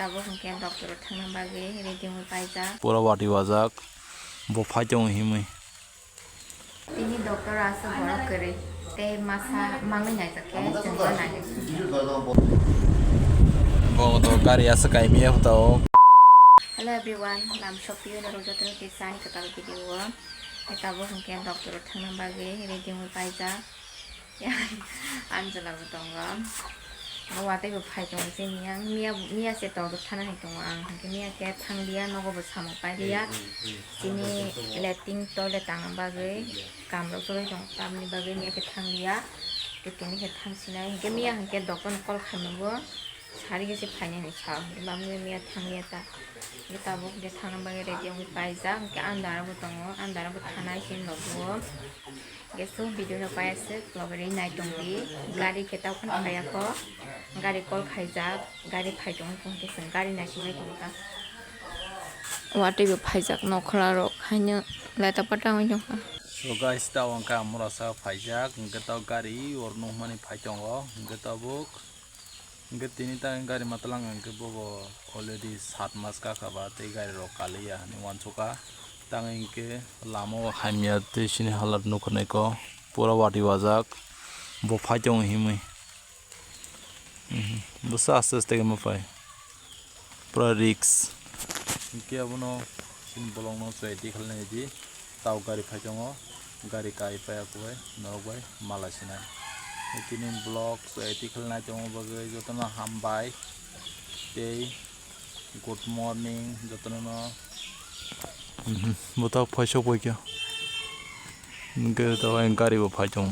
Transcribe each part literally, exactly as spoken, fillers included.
Tabuk hwnkhe doctor o thangna bagwi ready wngwi paijak. Pura wati wajak, bo phai tongo himwi. Tini doctor aswk borok kwrwi tei masa mangwi naijak khe chwngno naidi. Bo to gari aswk kaimia phuta o. Hello everyone, lam sokphiyo norok jotono kisa ani kwtal video o. Tabuk hwnkhe doctor o thangna bagwi ready wngwi paijak. Anjala bo tongo. Bo watwi bo phai tongo chini yang. Miya, miya se toldo thana hai tongo ang. Hwnkhe miya khe thanglia, nogo bo samung pailiya. Chini latrine toilet tangna bagwi kamrok choli tongo. Tamni bagwi miya khe thanglia. Tini khe thangsinai. Hwnkhe miya hwnkhe doctor no call khaimani bo. Sari khe se phainani sao. Hwnkhe miya thanglia ta. Hwnkhe tabuk hwnkhe thangna bagwi ready wngwi paijak. Hwnkhe andara bo tongo. Andara bo thanai se nogo. Hwnkhe so video no paiya se vlog ri nai tongdi. Gari khe tao phano phaiya kho. Gari call khaijak, gari phai tong tong khe chwng gari naisinai tongo ta. Watwi bo phaijak nokhla rok haino leta pata wngwi tongkha. So guys, tao wngkha murasa phaijak, hwnkhe tao gari oro nukmani phai tongo, hwnkhe tabuk. Hwnkhe tini tang gari matwlang hwnkhe bobo already sat mas kakha ba tei gari rok kaliya hinwi uansukha. Tang hwnkhe lama o hamya tei chini halat nukha naikho pura wati wajak bo phai tongo himwi. Mhm. Bwsa aste aste khe ma phai. Pura risk. Hwnkhe abono chini bolongno chwrai tikhalnai di. Tao gari phai tongo, gari kai paiya koi norok bai mala sinai. Tini vlog so edit khlai nai tongma bagwi jotono hambai tei good morning jotono no. Mhm, bo tao phai sok bai khe. Hwnkhe tao gari bo phai tongo.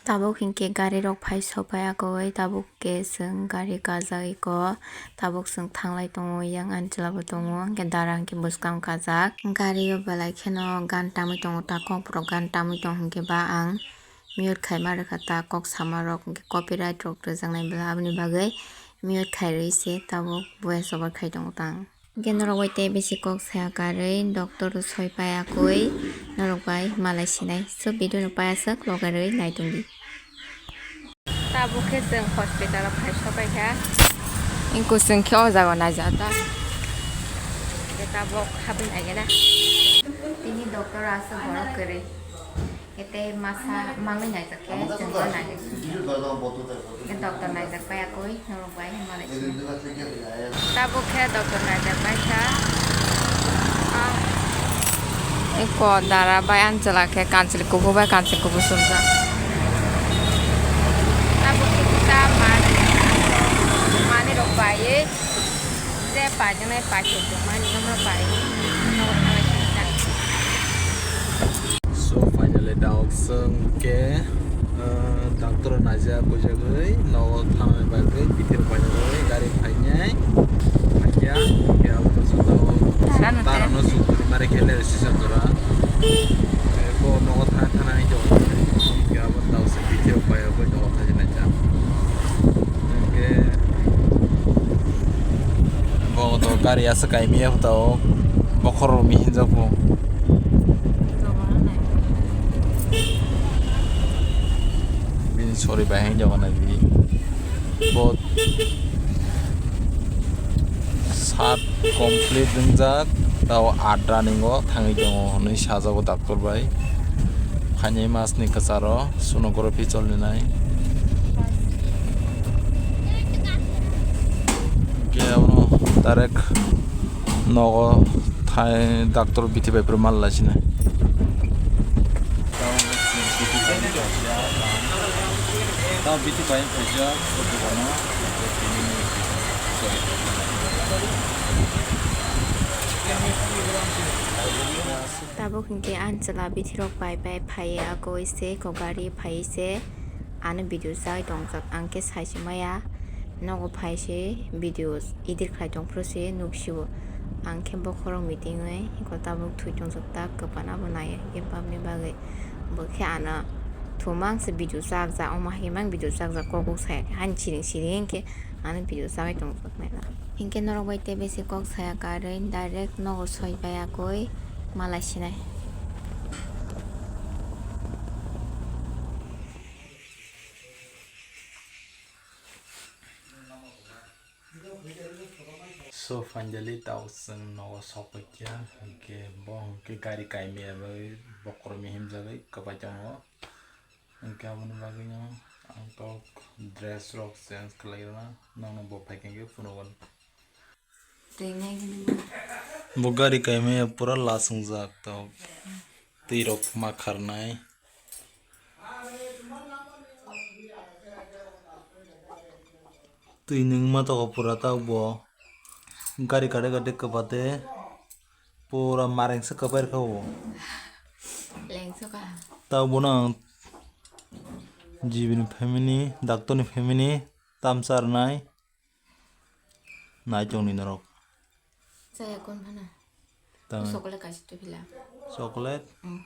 Tabuk hinkhe gari rok phai sok bai agoi, tabuk khe chwng gari kajagwi kho, tabuk chwng thanglai tongo, yang ani chwla bo tongo, hinkhe dara hinkhe bwskang kajak. Gari o belai kheno gan tamwi tongo, ta kokborok gan tamwi tong hinkhe ba ang mute khaima rwkha, ta kok sama rok hinkhe copyright rok rwjaknai bwla, aboni bagwi mute khairwi se tabuk voice over khai tongo tang. Hinkhe norok bai tei bisi kok saya karwi doctor o soi pai akoi norok bai malai sinai. So video no pai aswk logarwi nai tongdi. Tabuk khe chwng hospital o phai sopai kha. Ingkho chwng khe o jaga o naijak ta. Hinkhe tabuk habwi nai gana. Tini doctor aswk borok kwrwi. Ete masa mangwi naijak khe chwng bo naidi. Khe doctor naijak pai akoi norok bai malai sini. Tabuk khe doctor naijak pai kha. Ah. Eko dara bai anchwla khe kanchwlwi kuphur bai kanchwlwi kuphur sumjak. Tabuk khe kita mani, mani rok bai. Je pajaknai paithak tongmani, nono pai, nogo thanglai sini ta. So, finally, daok chwng khe, uh, doctor o naijak, buijagwi, nogo thangnani bagwi, bithi rok painani bagwi, gari phainai, phaikha, khe abono chwng dago, Tara no tara no chwng twi mare khe le resi sanjora. Khe bo nogo thang, thangnani tongo, khe abo dago chwng bithi rok paiyagwi nogo thajinai ta. Hwnkhe bo to gari aswk kaimia phuta o bokhorok mihinjak bo. Bini sori bai hinjak nai di. Bo sat complete wngjak, tao aat running o thangwi tongo hwnwi sajago doctor bai. Phainai mas ni kwcharo sonography choli nai. Khe abono direct nogo thai doctor bithi bai phuru mal lai sinai. Tamo bithi bai phaijak, o dukano. Tabuk hinkhe ani chwla bithi rok pai pai phaiye, ako ise ko gari phai ise. Ano video chai tongjak, ang khe sai se maya. Nogo phai se video edit khlai tong phuru se nuk sio. Ang khe bokhorok meeting oi, eko tabuk thwi tongjak ta, kwpan abo nai, e babni bagwi. Bo khe ano thumang se video chak jak, omo hai mang video chak jak, kok kok sai, han siring siring khe ano video chagwi tongjak nai. Hinkhe norok bai tei besi kok saya karwi direct nogo soi pai akoi malai sinai. So finally tao chwng nogo sokphaikha, hinkhe bo hinkhe gari kaimaya bai bokhorok mihimjagwi kwbai tongo. Hinkhe aboni bagwino ang tok dress rok change khlai rwna nokno bo phaikha hinkhe phunukgo. Twi nai hwnwi. Bo gari kaimaya pura lasongjak tok. Twi rok ma kharnai. Twi nwng ma toko pura tok bo. Gari kade kade kwbate pura mareng se kwbai rwkha bo. Lengso ka. Tok bono ang G B ni family, doctor ni family, tamsa rwnai. Nai tongni norok. Chaya kon phano. Tamo. Chocolate kaisa twi phila. Chocolate. Mm.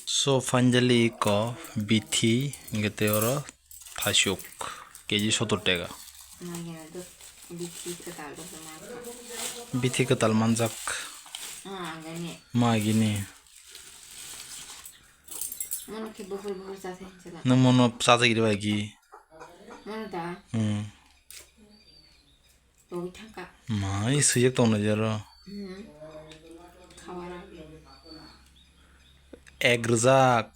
So finally ko bithi, hinkhe tei oro thasuk, K G sottor taka. Magi na do, bithi kwtal do, magi. Bithi kwtal manjak. Ah, gani. Magini. Mano khe buhur buhur cha thai hinsa da. Nwng mono cha thai giri bai gi. Mano da. Hmm. Togwi thangkha. Ma, i swijak tongna jaro. Hmm. Khawara. Ek rwjak.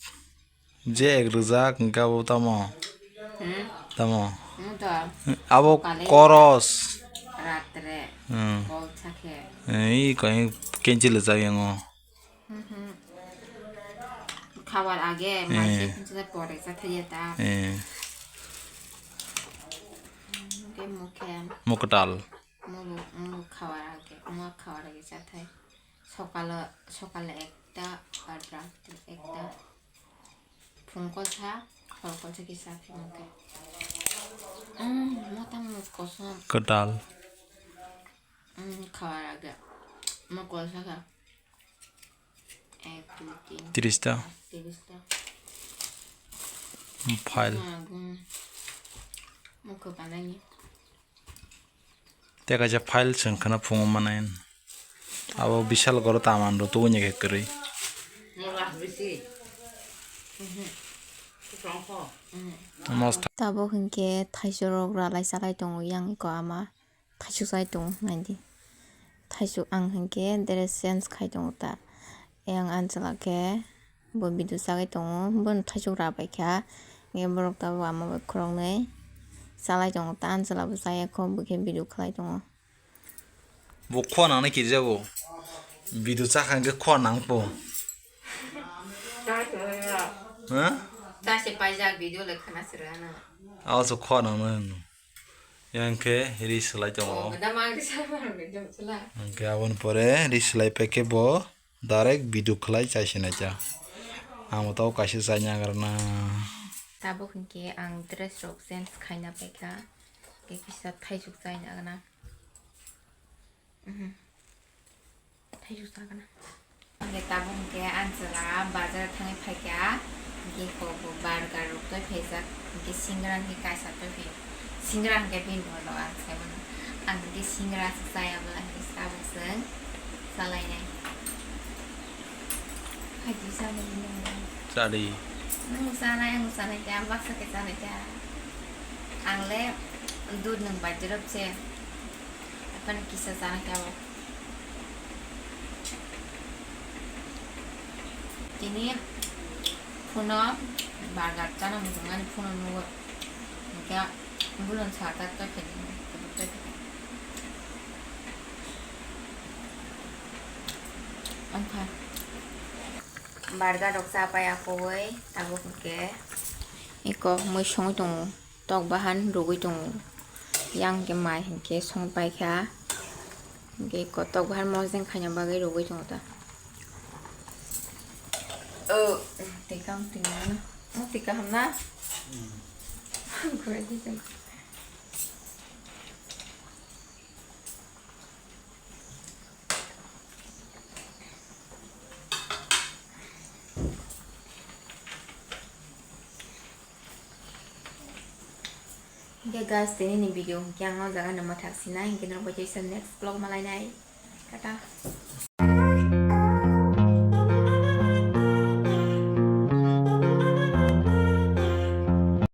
Je ek rwjak hwnkhe abo tamo? Hmm. Tamo? Hmm, to. Abo Kale. Koros. Ratre. Hmm. Kol chakhe. Eh, i koi cancel jak yango. Mhm. Khabar age, eh, maise phunsa pore cha thaiya ta. Eh. Ke mukhe. Muktal. Mulu, mulu khabar age, mulu khabar age cha thai. Sokalo, sokalo ekta, ar ratre ekta. Phung kolsa, hor kolsa kisa thai mukhe. Mm, motang muk kosom. Kwtal. Mm, khabar age. Muk kolsa kha. Ek, dui, tin, tris ta. Tris ta. File. Mukhe banani. Tei kaisa file chwng khwna phungo manai. Abo bisal goro taman rw tubuni khe kwrwi. Mosthai. Tabuk hinkhe thaichurok ralai chalai tongo yang eko ama. Thaisuk chai tongo, naidi. Thaisuk ang hinkhe dress change khai tongo ta. Yang anchwla khe bo bidu chagwi tongo, bono thaisuk ra bai kha. Hinkhe borok tabuk ama bai khoroknwi chalai tongo ta, anchwla bo chaya kho, bo khe bidu khlai tongo. Bo khua nangnai kirijago. Bidu chakha hinkhe khua nangpo. Ha? Tase paijak bidu le khana sirana. Aso khua nangnai hwno. Yang khe ri swlai tongo. Oh, da mang ri sa mang ri dam sala. Hwnkhe aboni pore ri swlai paikhe bo direct bidu khlai chai sinai cha. Ang bo tabuk kaisa chai nagrana. Tabuk hinkhe ang dress rok change khaina paikha. Khe kisa thaisuk chai nagrana. Mhm. Thaisuk chakana. Hingke tabuk hingke ang chwla bazar thangwi phaikha, hingke kok bo burger rok twi phaijak, hingke singra hingke kaisa twi phai, singra hingke bini ulo ang saimano, ang hingke singra se chaya bwla hingke tabuk chwng chalainai. Phaidi chanai hwnwi. Chadi. Nwng chanai, ang chanai kha, baksa khe chanai kha. Ang le dudh nwng bai dirok se. Aphano kisa chana khe abo. Tini phuno burger chana muchungmani phuno nugo. Hingkhe bulon sata tei phai di, tei phai di. Onkha. Burger rok cha pai akowi tabuk hingkhe eko mui songwi tongo. Tok bahan rwgwi tongo. Yang hwnkhe mai hwnkhe song paikha. Hwnkhe kotok bahan mosdeng khaina bagwi rwgwi tongo ta. O, twi kaham twi nangno. O, twi kaham na? Guradi jang. Hingke guys, tini ni video hingke ang o jaga no mathak sinai, hingke norok bai teisa next vlog malainai. Tata.